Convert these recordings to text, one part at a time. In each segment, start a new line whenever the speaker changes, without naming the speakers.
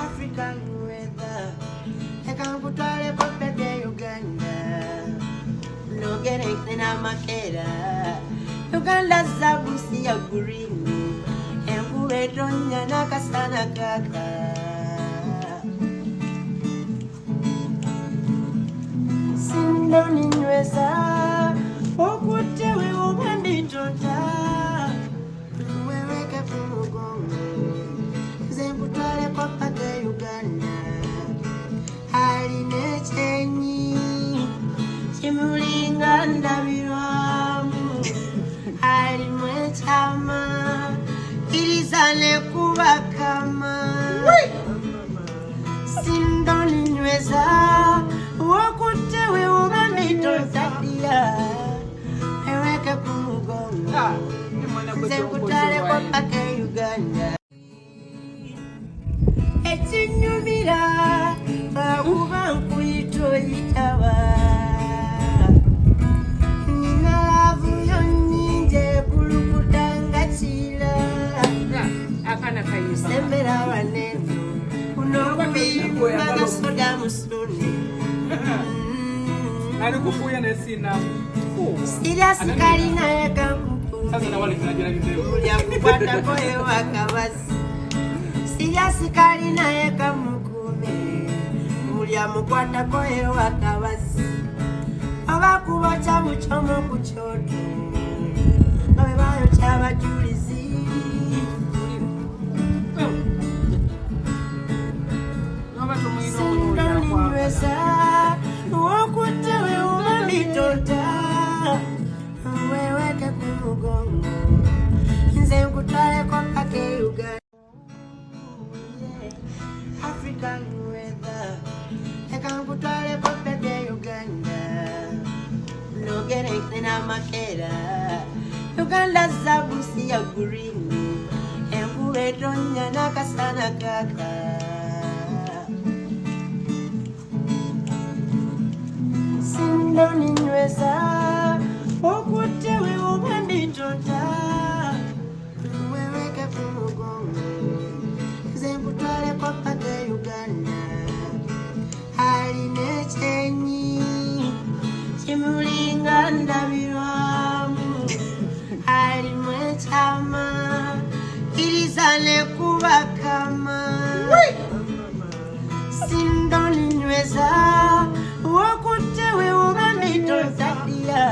African weather. Leka nkutwaleko baby Uganda. Nogere n'amakeera. Uganda zaabu si ya green. Enkuba etonnya n'akasana kaaka. Sindoninyweza okutte wewoba nditonta weweke ku mugongo nze nkutwaleko paka e Uganda. Alina ekyenyi kimulinga ndabirwamu, alimu ekyama kkiriza nekubakama. Sindoninyweza wokutte wewoba nditontadia eweke ku mugongo nze nkutwaleko paka e Uganda. Ekinyumira lwakuba nkuyita oyitaba, nina love yo nnyingi ekulukuta nga kira.
Akaana kayimba.
Sembera waneno kuno okuyimba gasoda musuni.
Ali kufuuya naye siina.
Sirya sikali naye kankukume.
Sasa nawali tunageragezeyo.
Ulya kukwatako ewakabazi, sirya sikali naye kamukume, ulya mukwatako ewakabazi, oba kubokya bukyomu ku kyoto nga bwe bayokya abajulizi.
Noba tomuyina okunuulira kwagala.
Sindoninyweza wokutte wewuba mitonta weweke ku mugongo nze nkutwaleko paka e Uganda. African weather, leka nkutwaleko baby e Uganda. Nogere n'amakeera. Uganda zaabu si ya green, enkuba etonnya n'akasana kaaka. Sindoninyweza okutte wewoba nditonta weweke ku mugongo nze nkutwaleko paka e Uganda. Alina ekyenyi kimulinga ndabirwamu, alimu ekyama kkiriza nekubakama. Sindoninyweza wokutte wewoba nditontadia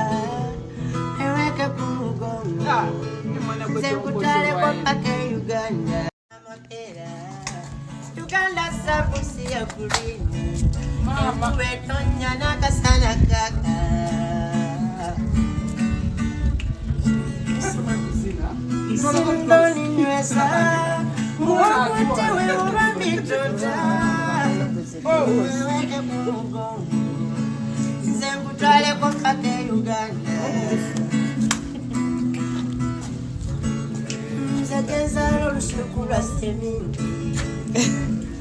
eweke ku mugongo nze nkutwaleko paka e Uganda. Amapeera Uganda zaabu si ya green, enkuba etonnya n'akasana kaaka. Sindoninyweza wokutte wewoba mitonta weweke ku mugongo nze nkutwaleko paka e Uganda. Nze genzaala olusuku lwa seminti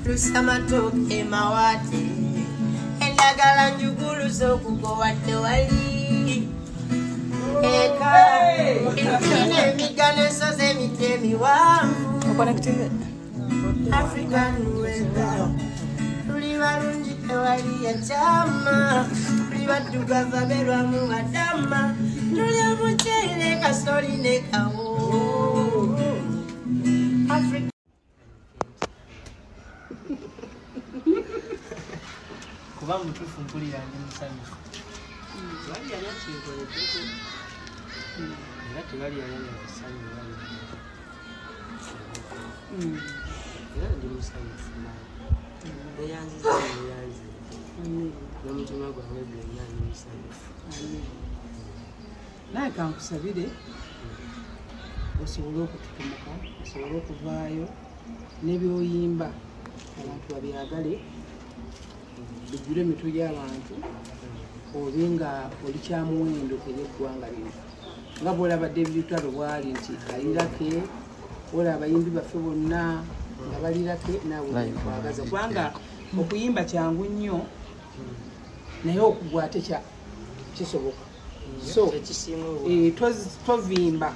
lusamatooke mawaate, endagala njugulu z'okugowa tewali eka tulina emigga n'ensozi emiti emiwanvu. African weather, tuli balungi tewali ekyama, tuli baddugavu aberwamu badama, tulya omuceere kasoli ne kawo. Africa.
Kuba mutuufu mpulira ndi musanyufu. Tewali yali akinkoleddeko era tewali yali anyakusanyu bali era ndi musanyufu nawe neyanziza neyanziza n'omutima gwange gwonna ndi musanyufu.
Naye kankusabire osobole okututumuka, osobole okuvaayo n'ebyoyimba abantu babyagale, bijjule emitwe gy'abantu, obe nga oli kyamuwendo eri eggwanga lino nga bwolaba David Lutalo bwali nti alirake, olaba abayimbi baffe bonna nga balirake, naawe kwagaza kubanga okuyimba kyangu nnyo naye okugwa ate kisoboka. So
ekisinga obwangu.
Tovimba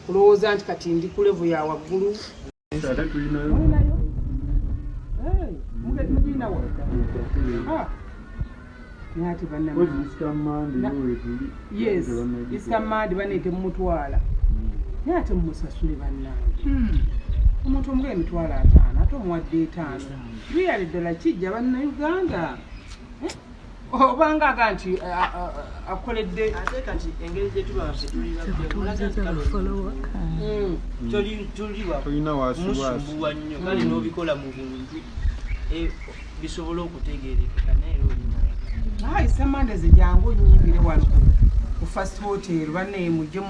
kulowooza nti kati ndi ku level ya waggulu.
Ate tulinayo.
Muginawa naye ate banna yes, Easter Monday banete mumutwala naye ate mumusasule bannange. Omuntu omuga 50,000 ate omuwadde 5 really ddala kijja bannayuganda obanga aga nti akoledde
ate kati engeri gye tuba ffe tuli tuli nnyo kale n'obikola mu buntu bisobola okutegeerekeka naye era
olina Easter jangu onnyimbire wano ku First Hotel bannaye mujje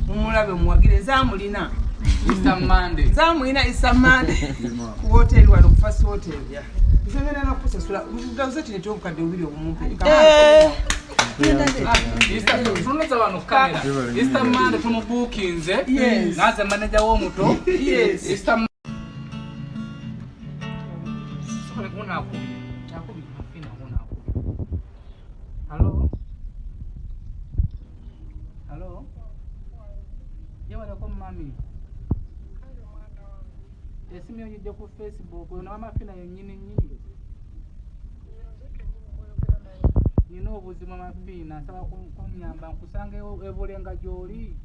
mumulabe muwagire nzamulina
Easter Monday
nzamulina Easter Monday ku hotel wano ku First Hotel. Nzengenda nakusasula gazeti nete obukadde bubiri obumumpe.
Tunoza wano kamera. Easter Monday tumubuukinze. Naze manager w'omuto.
Yes.
Easter Hello? Hello? Yebaleko mami. Esimu yogijja ku Facebook oyo mama Fina yennyini nnyini. Nina obuzibu mama Fina nsaba kumyamba nkusanga ebulenga gy'oli.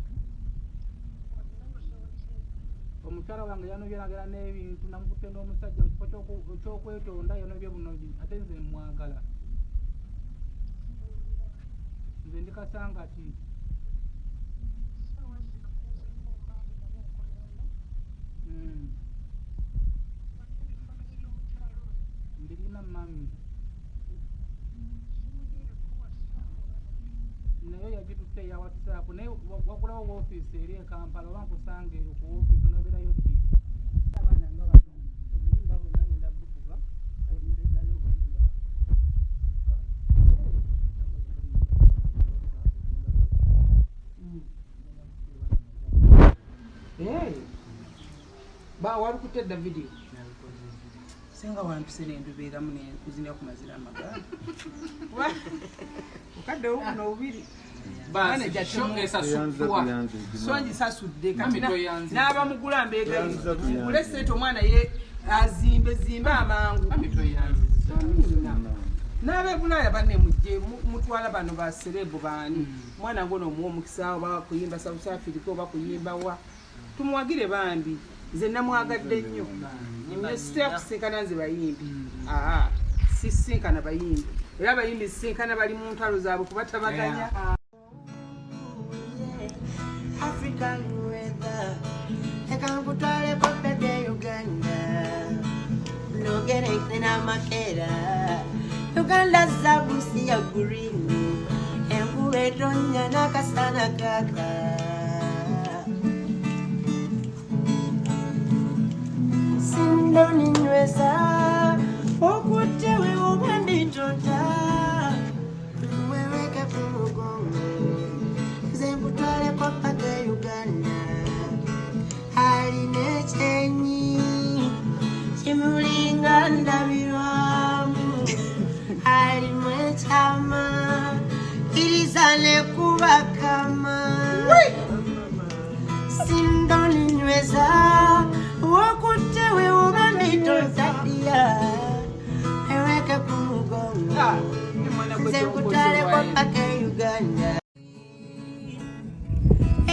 Omukyala wange yanobye nagera n'ebintu namukutte n'omusajja mu kifo ky'okwetonda yanobye bunogi ate nze mmwagala. Nze ndi Kasangati. Mbirina mami. Nayo yagitutte eya WhatsApp naye wagulawo woofiisi eri e Kampala oba nkusange eyo ku woofiisi onobeerayo ddi?
Abaana nga bano obuyimba bwonna ngenda bukuba obulezayo obuyimba.
Ba walikutte dda video? Singa wampisire ndubeeramu nekuzinira ku mazira amagaali. Okadde obuno bubiri. So ngisasudde kati n'abamugula mbeegayiridde mugule ssente omwana ye azimbe zimbe amangu. N'ab'ebulaaya banne mujje mutwala bano ba serebu baani mwana ngono omuwa omukisa oba kuyimba South Africa oba kuyimba wa tumuwagire bambi. Nze namwagadde nnyo sitera kusinkana nze bayimbi sisinkana bayimbi era abayimbi sisinkana bali mu ntalo zaabwe kubatabaganya.
African weather leka nkutwaleko bebe Uganda nogereke n'amakeera Uganda zaabu si ya green enkuba etonnya n'akasana kaaka. Sindoninyweza okutte wewe mbitota weweke ku mugongo nze nkutwaleko paka Uganda alina ekyenyi kimulinga ndabirwamu alimu ekyama kkiriza ne kubakama sindoninyweza okutte wewe mbitota eweke ku mugongo nze nkutwaleko paka Uganda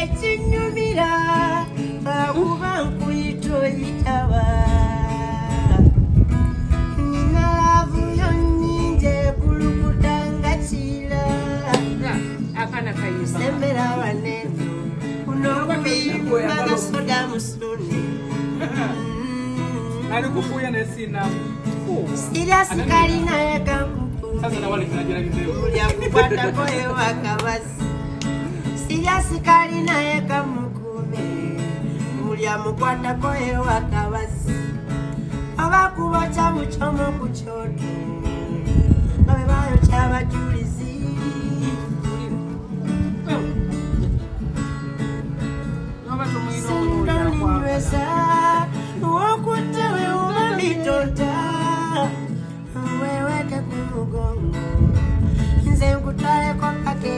ekinyumira akuba nkuyita oyitaba nina laavu yo nnyingi ekulukuta nga kira sembera waneno kuno okuyimba gasoda musune
Alikufuya naye sina.
Sirya sikali naye kankukume ulya kukwatako ewakabasi sirya sikali naye kamukume ulya mukwatako ewakabasi oba kubokya mukyomo ku kyoto nga bwe bayokya abajulizi. Sindoninyweza okutte wewe mbitota weweke ku mugongo nze nkutwaleko paka